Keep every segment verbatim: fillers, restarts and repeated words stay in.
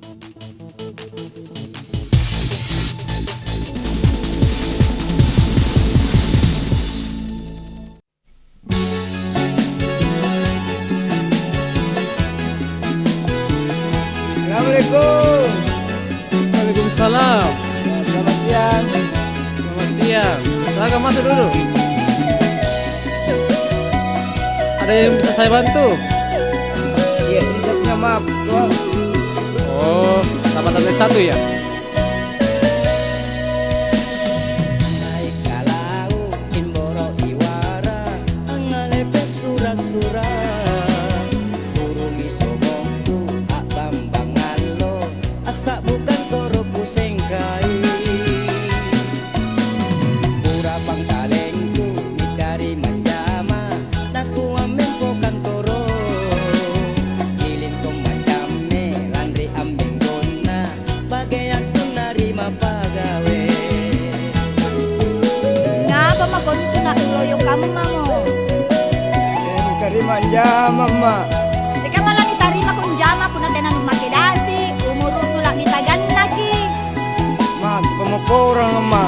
Assalamualaikum. Waalaikumsalam. Selamat siang. Selamat siang. Silakan masuk dulu. Ada yang bisa saya bantu? Iya, ini saya punya map, Bro. Oh, tambatan S satu ya? Naik kalau Imboro iwara, angngalepe sura-sura. Urungi somongku, a'bambang allo, assa'bu kantoro kusengkai. Pura pangkalengku, nitarima anjama, nakuammempo kantoro. Giling tommacamme, lanri ammenggonna, bageang punna ri mapagawe. Ngapa mako antu na'loyo kammamo? Eh, nitarima anjama, Ma. Sikamma lanitarima ko anjama punna tena numake dasi, umuru'nu la'bi tagannaki. Ma, antu pamopporang, Ma.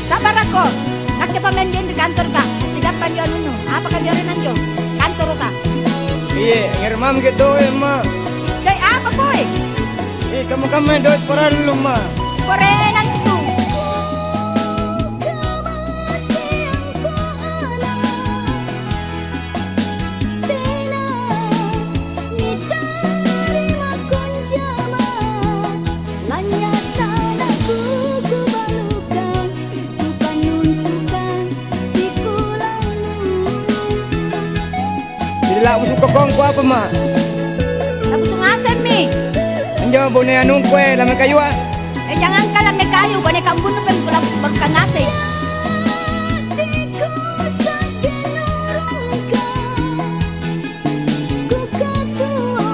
Sabarako, nakke pammendiang ri kantoroka, sigappa anjo anunnu, apa kabiarenna anjo? Kantoroka. Iye, ngere mami ke doe, Ma. Doe apa koe? Eh, kamma-kamma doe parallu, Ma. Korenang tu. Tena nitarima konjama, lanynya tanaku kubalukang, kupanuntukang. Jadi labusu kokongku apa, Ma? Labusu ngasemmi. Anjo bone anungku, eh, lame kayua. Eh, jangankan lame kayu, bone kambunnu peng kula bangka ngaseng. Kukatuo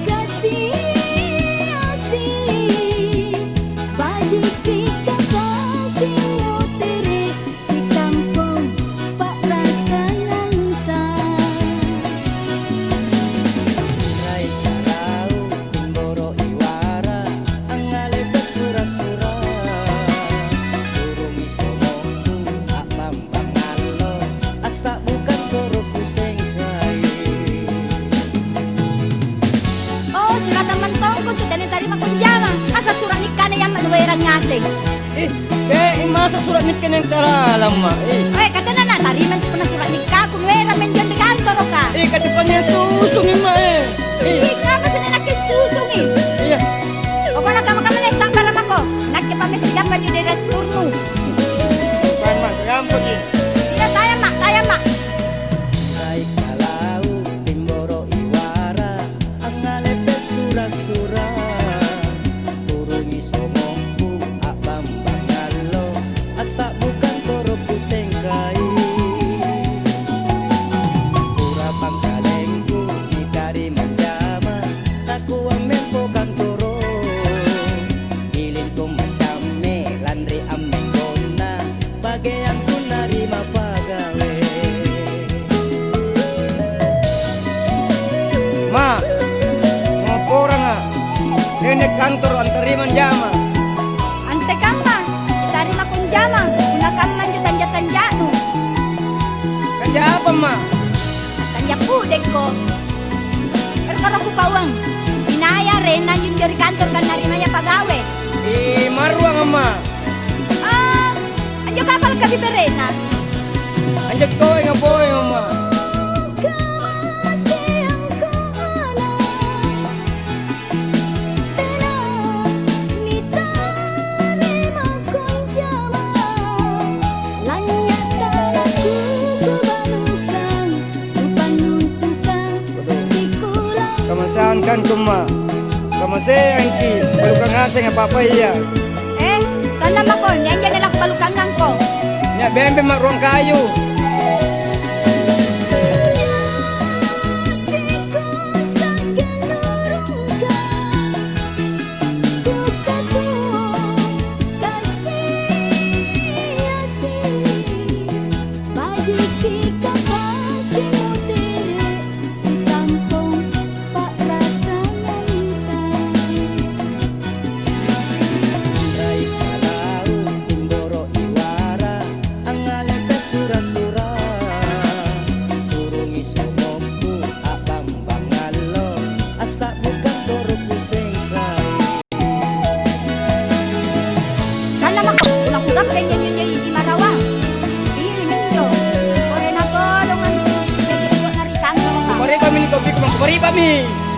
kasi-asi, bajiki kapaki motere'. Ri kampong pa'rasanganta. Rai karau timboro iwara, angngale sura-sura. Surumi somongku a'bambang allo, assa'bu kantoro kusengkai. Oh, siratang mantongko tu tena tarima kunjama. Asa sura nikkana yamma nuerang ngaseng. Ih, eh, masa sura nikka yang karalang, Ma? Ih. Weh, katena na tarima tu punna sura nikkaku, nuerang menjo ri kantoroka. Ih, katukannya susungi, Ma, eh. Ih. Ih, ngapa sih nakke susungi? Iya. Pokokna kamma-kamma nih, sabar mako. Nakke pamessi gappa ju direkturnu. Sayang, Ma, gampang, ih. Iya, sayang, Ma, sayang, Ma. Sai kalau timboro iwara. Angngalepe sura-sura, turungi somongku a'bambang allo, assa'bu kantoro kusengkai. Pura pangkalengku nitarima anjama, nakuammempo kantoro. Ilingko macamme lanri ammenggonna, bageang punna ri mapagawe. Ma, mapporanga, tena kantoro antarima anjama. Antekamma, nitarima kunjama, punna kamma anjo tanja-tanja'nu. Tanja apa, Ma? Tanja pudekko. Ero koro kupauang. Inaya renna anjo ri kantor kan narimaya pagawe. Ih, maruang, Amma. Ah, anjo kapal kabiberena. Anjo koe ngapoeng, Amma. Kamaseangko ana'. Tena nitarima kunjama, lanynya' tanaku kubalukang, kupanuntukang sikola. Kamaseangkan kumma, kamaseangki, balukang ngaseng apa-apa iya. Eh, sanna' mako, nianja nela kubalukangangko. Nia' bembe ma' ruang kayu. Kupari'ba'mi.